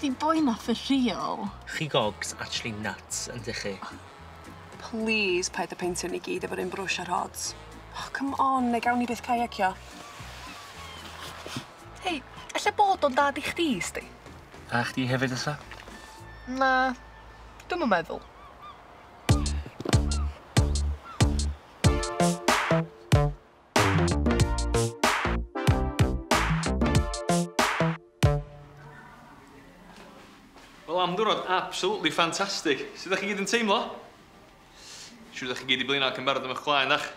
Di boi na for real. Chi gogs actually nuts, yndych chi? Please, paid â peintio ni gyd efo'r un brwsh ar Hods. Oh, come on, neu gawn ni byth caiacio. Hei, ella bod o'n dad i chdi, sti? A chdi hefyd, ella? Na, dwi'm yn meddwl. Wel, am ddiwrnod absolutely fantastic. Sut ydych chi gyd yn teimlo? Siŵr ydych chi gyd i blino ac yn barod am eich blaen, dach?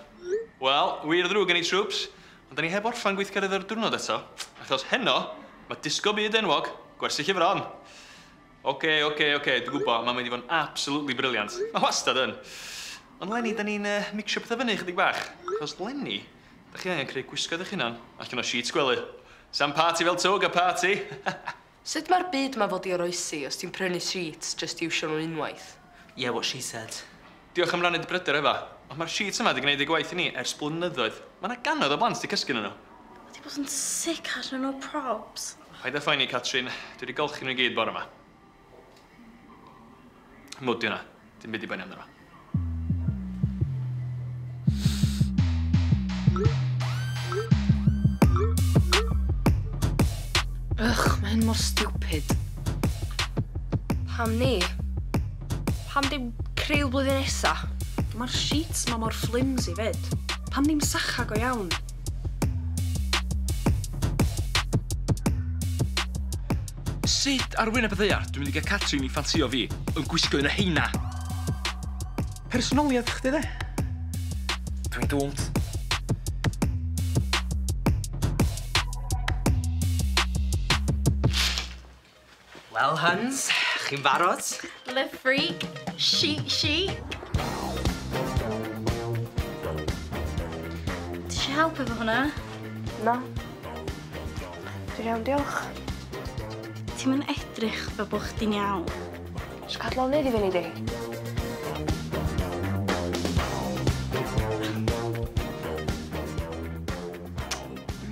Wel, wir ddrwg gen i troops, ond da ni heb orffan gweithgaredd ar diwrnod eto, achos heno, mae disgo byd enwog, gwersyll y Fron. Oce, dwi'n gwybod, mae'n mynd i fod yn absolutely brilliant. Mae wastad yn. Ond leni, da ni'n mixio pethau fyny chydig bach, achos leni, da chi angen creu gwisgoedd eich hunan allan o sheets gwely. Sam party fel twg a party. Sut mae'r byd ma fod i oroesi os ti'n prynu sheets just iwsio nhw unwaith? Yeah, what she said. Diolch am rannu dy bryder efa, ond mae'r sheets yma wedi gwneud eu gwaith i ni ers blynyddoedd. Mae yna gannoedd o blant wedi cysgu yn nhw. Wedi bod yn sick allan nhw props. Paid â phoeni, Catrin. Dwi wedi golchi nhw i gyd bore yma. Mwd di hwnna. Dim byd i boeni amdano. Ugh, mae hyn mor stupid. Pam ni? Pam dim criw blwyddyn nesa? Mae'r sheets ma mor flimsy fyd. Pam ddim sacha go iawn? Sut ar wyneb y ddaear dwi'n mynd i gael Catrin i ffansio fi yn gwisgo un o heina? Personoliaeth chdi de? Dwi'n dwmt. Wel, Huns, chi'n barod? Le freak, chic chic. Ti eisiau help efo hwnna? Na. Dwi'n iawn, diolch. Ti'm yn edrych fel bod chdi'n iawn. Isio cadw lonydd i fyny di?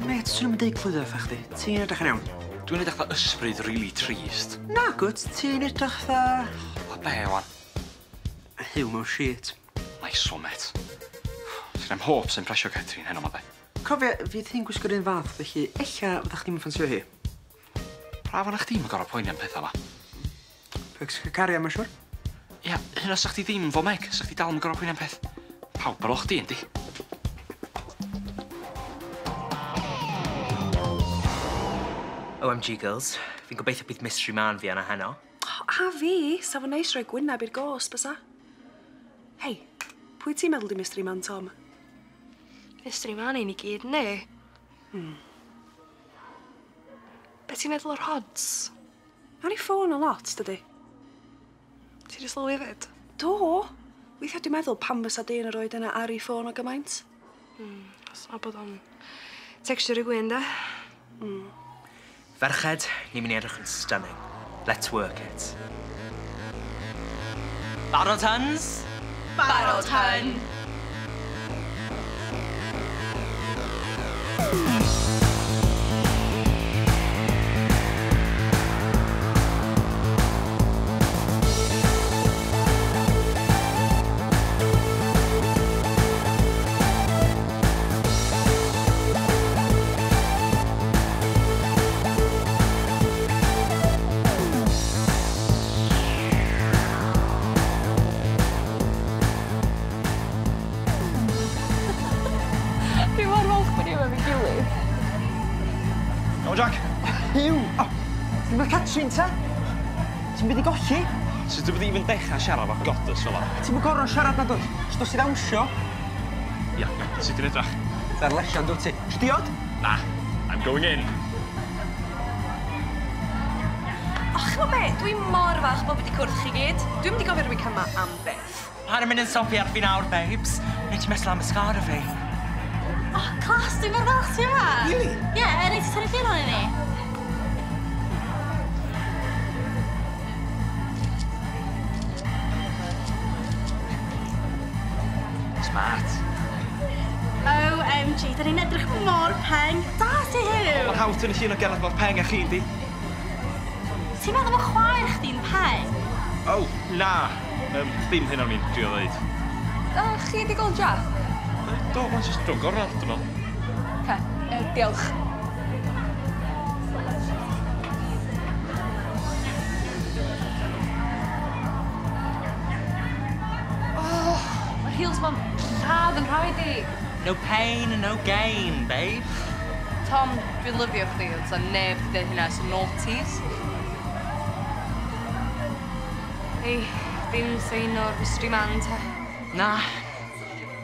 Met, swn i'm yn deud clwyddo fatha chdi. Ti'n edrych yn iawn. Dwi'n edrych fatha ysbryd really trist. Na, gwt, ti'n edrych fatha... O, be, wan? Huw mewn shit. Nice one, met. Sgynna i'm hopes yn impresio Catrin heno ma, de. Cofia, fydd hi'n gwisgo'r un fath, felly ella fyddach chdi'm yn ffansio hi. Braf o'na chdi'm yn gorfod poeni am pethau ma. Perks cariad, mae'n siŵr? Ia, hynna sa chdi ddim fo Meg, sa chdi dal yn gorfod poeni am peth. Pawb ar ôl chdi, yndi? OMG, girls. Fi'n gobeithio bydd mystery man fi yna heno. A fi, sa fo'n neis rhoi gwyneb i'r ghost, bysa? Hei, pwy ti'n meddwl di mystery man, Tom? Mystery man i ni gyd, ne? Be ti'n meddwl o'r Hods? Ar ei ffôn a lot, dydi? Ti 'di sylwi hefyd? Do! Weithiau dwi'n meddwl pam fysa dyn yr oed yna ar ei ffôn o gymaint. Os na bod o'n texture y gwyn, de? Ferched, ni'n mynd i edrych yn stunning. Let's work it. Barod, Huns? Barod, Hun! Dwi mor falch bod ni yma efo'n gilydd. Iawn, Jack? Huw! O, ti'n mynd Catrin, ta? Ti'n mynd i golli? Sut dwi'n mynd i even dechrau siarad efo goddess fel 'a? Ti'm yn gorfod siarad na dwt. Jyst dos i ddawnsio. Ia, sut ti'n edrych? Ddarlesian dwt ti. Isio diod? Na, I'm going in. Och, ch'mo' be? Dwi mor falch bod fi wedi cwrdd chi gyd. Dwi'n mynd i gofio'r weekend ma am byth. Paid â mynd yn sofi ar fi nawr, babes. Nei ti mesel am mascara fi. Oh, class, dwi'n mor falch ti yma. Really? Ie, yeah, nei ti tynnu llun o'n i ni. Smart. OMG, da ni'n edrych mor peng. Da ti Huw! Mae'n hawdd tynnu llun o gerdded mor peng a chi, yndi? Ti'n meddwl bod chwaer chdi'n peng? O, na. Ddim hynna o'n i'n drio ddeud. Da chi di gweld Jack? Do, mae'n jyst drwy'n gornel, dwi'n meddwl. Oce, diolch. Oh, mae'r heels ma'n lladd yn rhaid i. No pain, no gain, babe. Tom, dwi'n lyfio chdi, ond sa neb di deud hynna ers y noughties. Ei, ddim sein o'r mystery man, ta. Na.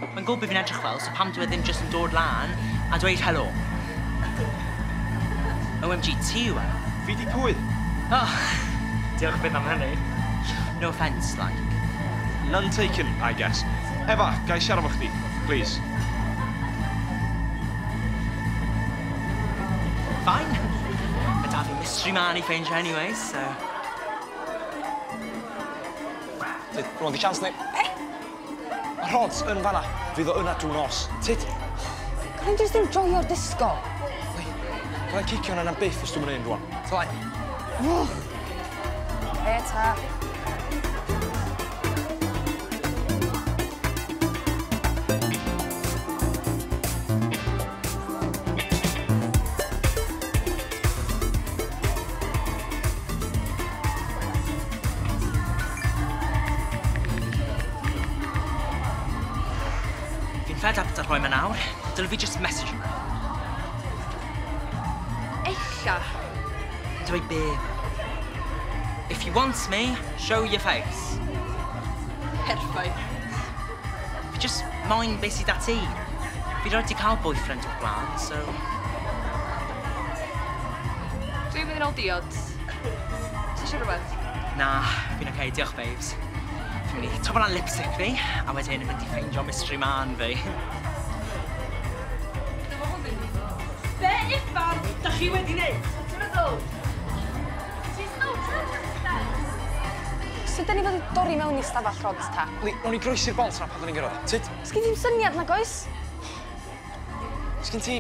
Mae'n gwybod beth fi'n edrych fel, so pam dwi e ddim jyst yn dod lan a dweud helo? OMG, ti yw e? Fi di pwy? Oh, diolch byth am hynny. No offence, like. None taken, I guess. Efa, ga i siarad efo chdi, please. Fine. Mae da fi mystery man i ffeindio anyway, so... Tyd, rwan di chance ni. Be? Mae Rhods yn fanna. Fydd o yna drwy nos. Tyd. Gawn ni jyst enjoyo'r disgo. Wei, byddai'n cicio hwnna am byth os dwi'n mynd rwan. Tylai. E ta. Fi'n fed up da'r boi 'ma nawr. Dyle fi just message hwnna. Ella. Dweud be? If you want me, show your face. Perffaith. Fi just moyn beth sydd 'da ti. Fi 'rioed 'di cael boyfriend o'r blaen, so... Dwi'n mynd i nôl diod. Ti isio rhywbeth? Na, fi'n oce, diolch babes. Fi'n mynd i topo lan lipstick fi, a wedyn yn mynd i ffeindio mystery man fi. Be uffar da chi wedi wneud? Ti'n meddwl? Ti'n snow? Sut da ni fod i dorri mewn i stafell Rhods ta? Li, nawn ni groesi'r bont na pan da ni'n gyrraedd. Tyd. Sgyn ti'm syniad nag oes? Sgyn ti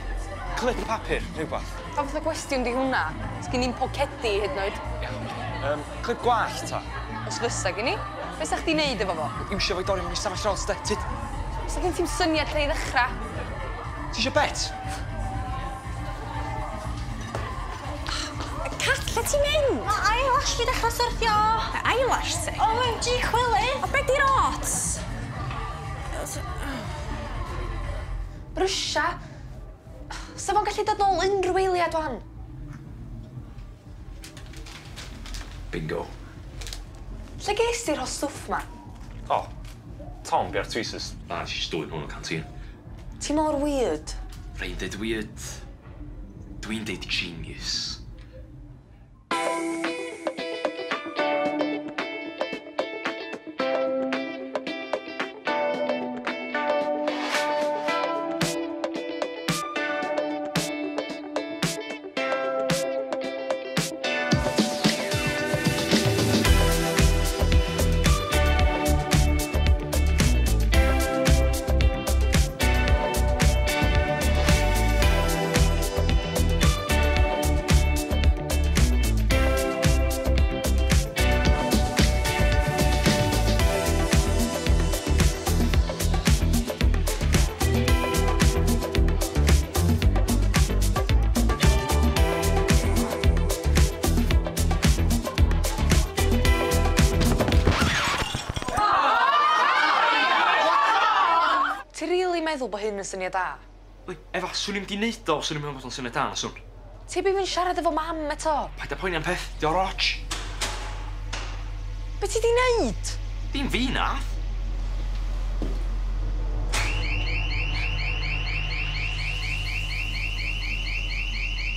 clip papur, rhywbeth? Pa fath o gwestiwn di hwnna? Sgyn ni'm pocedi hyd yn oed. Iawn. Clip gwallt ta? Os fysa gen i? Be sa chdi neud efo fo? Iwsio fo i dorri mewn i stafell Rhods, de. Tyd. Sa gen ti'm syniad lle i ddechrau? Ti isio bet? Cat, lle ti'n mynd? Mae eyelash fi dechrau syrthio. Eyelash ti? OMG, chwilydd. O, be di'r ots? Brysia. Sa fo'n gallu dod nôl unrhyw eiliad wan? Bingo. Lle ges ti'r holl stwff ma? O, Tom bia'r tweezers. Na, nes i jyst dwyn hwn o canteen. Ti mor weird. Rhaid deud weird. Dwi'n deud genius. Ti rili meddwl bod hyn yn syniad da? Wei, Efa, swn i'm di neud o, swn i'm meddwl bod o'n syniad da, na swn. Ti by fi'n siarad efo mam eto? Paid â poeni am peth, di o'r och. Be ti di neud? Dim fi nath.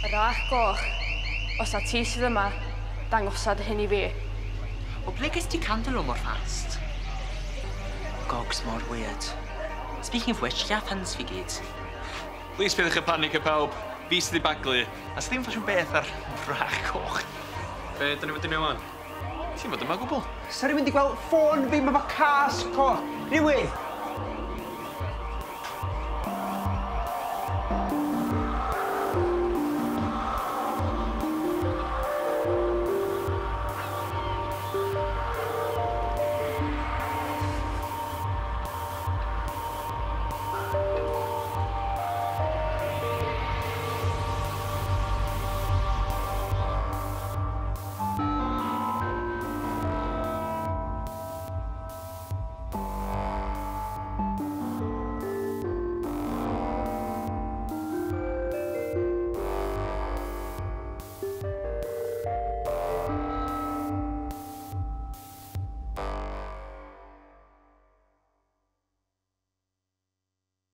Y rach goch, os na ti sydd yma, dangosa dy hyn i fi. O ble ges ti candle o mor fast? Gogs mor weird. Speaking of which, lle funds fi gyd? Please peidiwch â panic y pawb. Fi sydd wedi baglu, a sydd ddim ffasiwn beth ar frach coch. Be, da ni fod i neud wan? Ti'n fod yma gwbl? Sa rhywun wedi gweld ffôn fi, mae fo cas coch. Rhywun!